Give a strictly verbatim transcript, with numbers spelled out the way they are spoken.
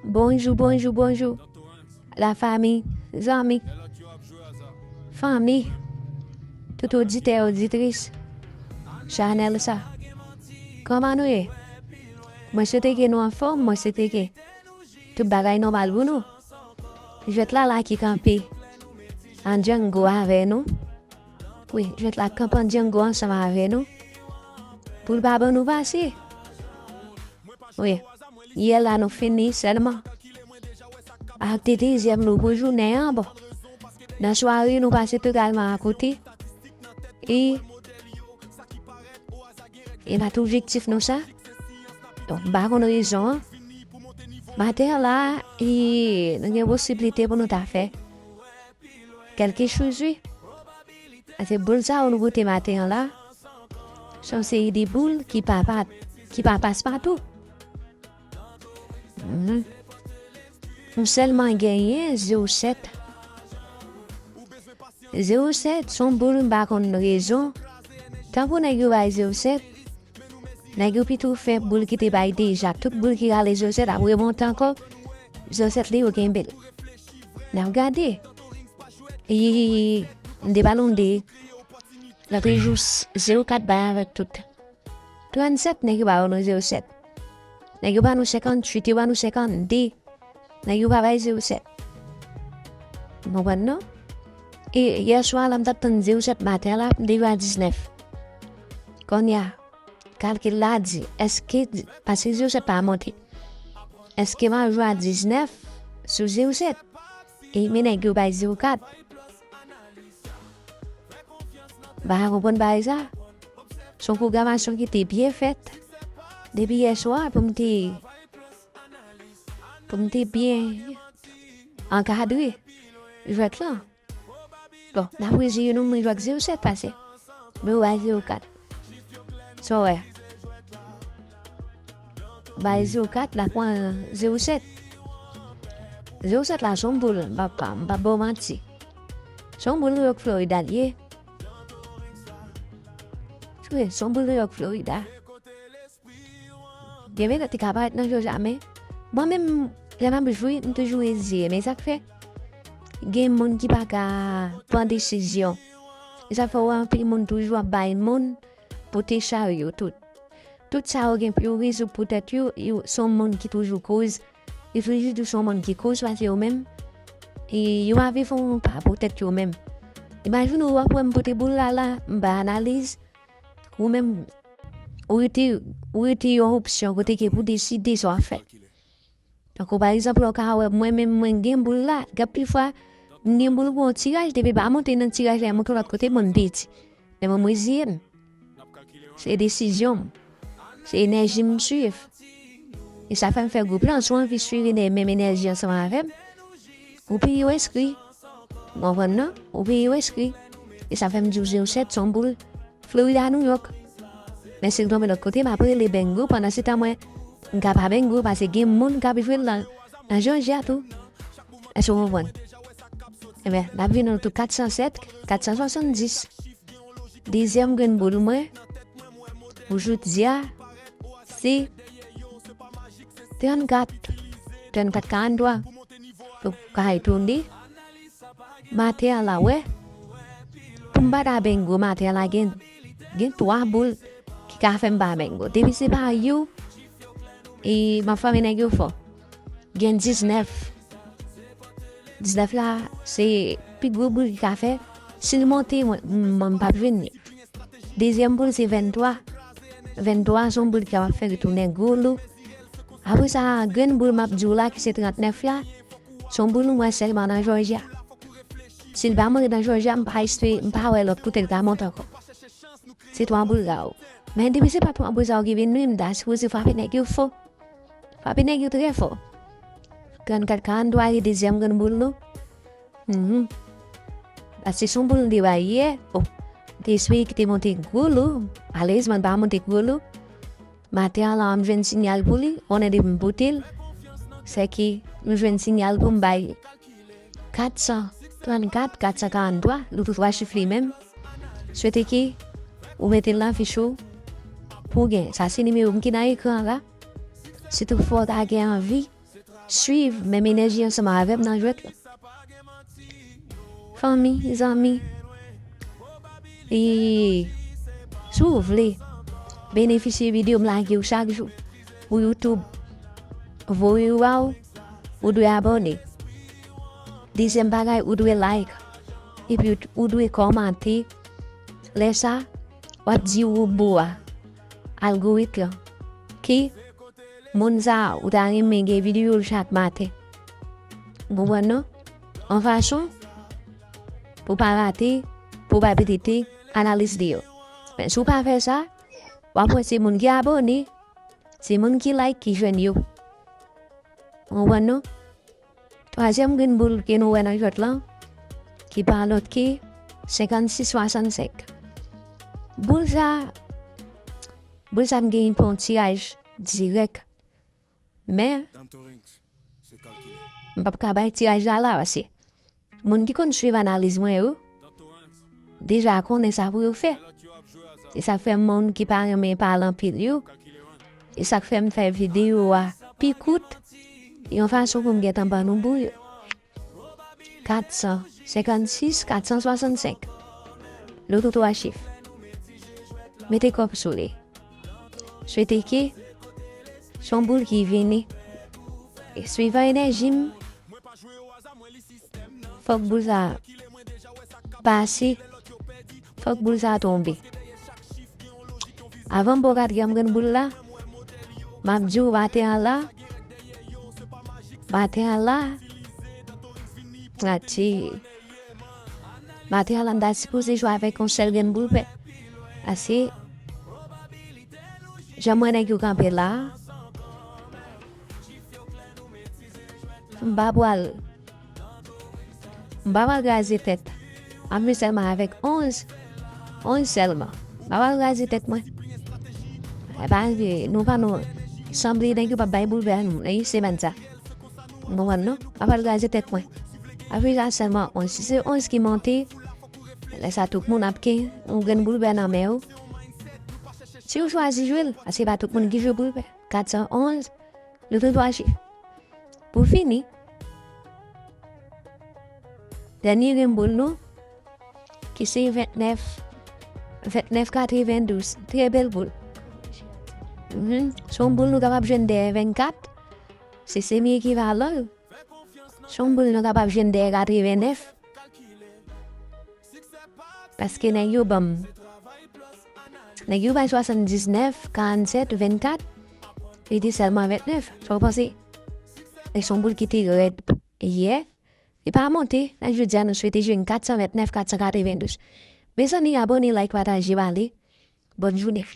Bonjou, bonjou, bonjou. Lafanmi, zanmi, fanmi, tout oditè, oditris chanèl sa. Kòman nou ye? Mwen swete ke nou anfòm, mwen swete ke tout bagay nòmal pou nou. Jwèt la la ki kanpe an django avè nou. Wi, jwèt la kanpe an django ansanm avè nou. Pou l pa ban nou pase. Wi. Yè la nou fini sèlman. Ak te dezyèm nou pou jounen an, bon. Nan sware nou pase totalman akote. E, e pa t objektif nou sa. Donk, m pa konn rezon an. Maten an la, e, nou gen posiblite pou nou ta fè kèlke choz, wi. Paske boul sa yo nou pote maten an la, se yon seri de boul ki pa, pa, ki pa paspatou. Mhm. Nou sèlman genyen zewo sèt. Zewo sèt, se yon boul m pa konn rezon. Tankou nèg yo bay zewo sèt, nèg yo pito fè boul ki te bay deja. Tout boul ki rale zewo sèt ap remonte ankò. Zewo sèt li yo kenbe l. N ap gade. E, m te pale yon de. Lòt jou, zewo kat bay avèk tout. Trannsèt, nèg yo ba nou zewo sèt. Nèg yo ba nou senkantuit, yo ba nou senkannde. Nèg yo pa bay zewo sèt. Ou konprann non? E yè swa la, m t ap tann zewo sèt maten la, m te jwe a diznèf. Kounye a, kalkil la di, èske, paske zewo sèt pa monte. Èske m ap jwe a diznèf sou zewo sèt? E men nèg yo bay zewo kat. M pa konprann bagay sa. Se yon pwogramasyon ki te byen fèt. Depi yè swa, pou m te, pou m te byen ankadre jwèt lan. Bon, n ap rezeye nou, mwen jwe ak zewo sèt pase. Men ou bay zewo kat. Sa w wè? Bay zewo kat, l ap pran zewo sèt. Zewo sèt la, se yon boul, m pa, pa, m pa ba w manti. Se yon boul New York, Florida, l ye. Wi, se yon boul New York, Florida. Gen menm lòt ki ka parèt nan Jòjya, men mwen menm, lè m ap jwe, m toujou ezite. Men sa k fè, gen moun ki pa ka pran desizyon. E sa fè w wè anpil moun toujou ap bay moun pote chari yo tout. Tout sa yo gen pou yo rezoud pou tèt yo, yo, se yon moun ki toujou koz. Yo toujou di se yon moun ki koz pase yo menm. E yo pa vle fè yon pa pou tèt yo menm. Imajine w ap wè m pote boul la la, m bay analiz. Ou menm, ou rete, ou rete yon opsyon kote ke pou deside sa w ap fè. Tankou pa egzanp, ou ka wè mwen menm mwen gen boul la, gen pil fwa, m gen boul pou yon tiraj, depi l pa monte nan tiraj la, l monte lòt kote, mwen m pèdi. Men mwen m reziye m. Se desizyon m. Se enèji m swiv. E sa fè m fè gwoup lan, si w anvi swiv enè-, menm enèji ansanm avè m, ou peye w enskri. Ou konprann non? Ou peye w enskri. E sa fè m di w zewo sèt se yon boul Florida, New York. Men si l tonbe lòt kote, m ap rele Bengo. Pandan se tan mwen, m ka pa Bengo, paske gen moun k ap jwe l nan, nan Jòjya tou. Èske w konprann? Ebyen, n ap vin nan tou kat san sèt, kat san swasanndis. Dezyèm grenn boul mwen, pou jodi a, se trannkat, trannkat karantwa. Ou ka retounen. Maten an la, wè. Pou m pa ta Bengo, maten an la, gen, gen twa boul ki ka fè m pa Bengo. Depi se pa yo, e m ap frape nèg yo fò. Gen diznèf. Diznèf la, se pi gwo boul ki ka fè. Si l monte, mwen, mwen, m p ap jwenn li. Dezyèm boul, se venntwa. Venntwa, se yon boul ki ap fè retounen gwo lou. Apre sa, grenn boul m ap di w la, ki se trannèf la, se yon boul m wè sèlman nan Jòjya. Si l pa monte nan Jòjya, m pa espere, m pa wè lòt kote l ka monte ankò. Se twa boul sa yo. Men depi se pa twa boul sa yo ki vin, wi, m ta sipoze frape nèg yo fò. Frape nèg yo trè fò. Trannkat karantwa, se dezyèm grenn boul nou. Mhm. Paske se yon boul m te bay yè. Bon, m te espere ki te monte gwo lou. Malerezman, l pa monte gwo lou. Maten an la, m jwenn sinyal pou li. Konnen depi m pote l, se ke m jwenn sinyal pou m bay kat san trannkat, kat san karantwa, li tou twa chif li menm. Swete ke ou mete l nan fich ou pou w gen. Sa se nimewo m ki nan ekran an la. Si toutfwa w ta gen anvi, swiv menm enèji ansanm avè m nan jwèt la. Fanmi, zanmi, e si w vle benefisye videyo m lage yo chak jou pou YouTube voye w ba w, ou dwe abòne. Dezyèm bagay, ou dwe like. Epi ou dwe kòmante. Lè sa, w ap di robot a, algorit lan, ke moun sa a, ou ta renmen gen videyo l chak maten. Ou konprann non? Yon fason pou w pa rate, pou w pa pete analiz li yo. Men si w pa fè sa, w ap wè se moun ki abòne, se moun ki like ki jwenn yo. Ou konprann non? Twazyèm grenn boul ke nou wè nan jwèt lan, ki pa lòt ke senkannsis swasannsenk. Boul sa, boul sa m genyen pou yon tiraj dirèk. Men, m p ap ka bay tiraj la la, paske moun ki konn swiv analiz mwen yo, deja konnen sa pou yo fè. Se sa k fè moun ki pa renmen pale anpil yo, se sa k fè m fè videyo a pi kout, yon fason pou m gentan ban nou boul yo. Kat san senkannsis, kat san swasannsenk. Loto twa chif. Mete kòb sou li. Swete ke se yon boul ki vini. E swivan enèji m, fòk boul sa pase, fòk boul sa tonbe. Avan m ba w katriyèm grenn boul la, m ap di w maten an la, maten an la, atire. Maten an la, m ta sipoze jwe avèk yon sèl grenn boul pè. Paske, jan m wè nèg yo kanpe la, m pa pral, m pa pral kraze tèt. M ap jwe sèlman avèk onz, onz sèlman. M pa pral kraze tèt mwen. E pa rive, nou pa nou sanble nèg yo p ap bay boul vè nou nan semèn sa. Ou konprann non? M pa pral kraze tèt mwen. Ap jwe sèlman onz. Si se onz ki monte, lè sa tout moun ap gen yon grenn boul vè nan men yo. Si w chwazi jwe l, paske pa tout moun ki jwe boul vè. Kat san onz, loto twa chif. Pou fini, dènye grenn boul nou, ki se vennèf, vennèf katrevendouz. Trè bèl boul. Mhm. Se yon boul nou kapab jwenn dèyè vennkat. Se semi ekivalan l. Se yon boul nou kapab jwenn dèyè katrevennèf. Paske nèg yo ban m, nèg yo bay swasanndiznèf, karannsèt, vennkat, li te sèlman vennèf. Sa w panse? E se yon boul ki te rèd yè. Li pa monte, nan jodi a nou swete jwenn kat san vennèf, kat san katrevendouz. Mezanmi, abòne, like, pataje, pale. Bòn jounen.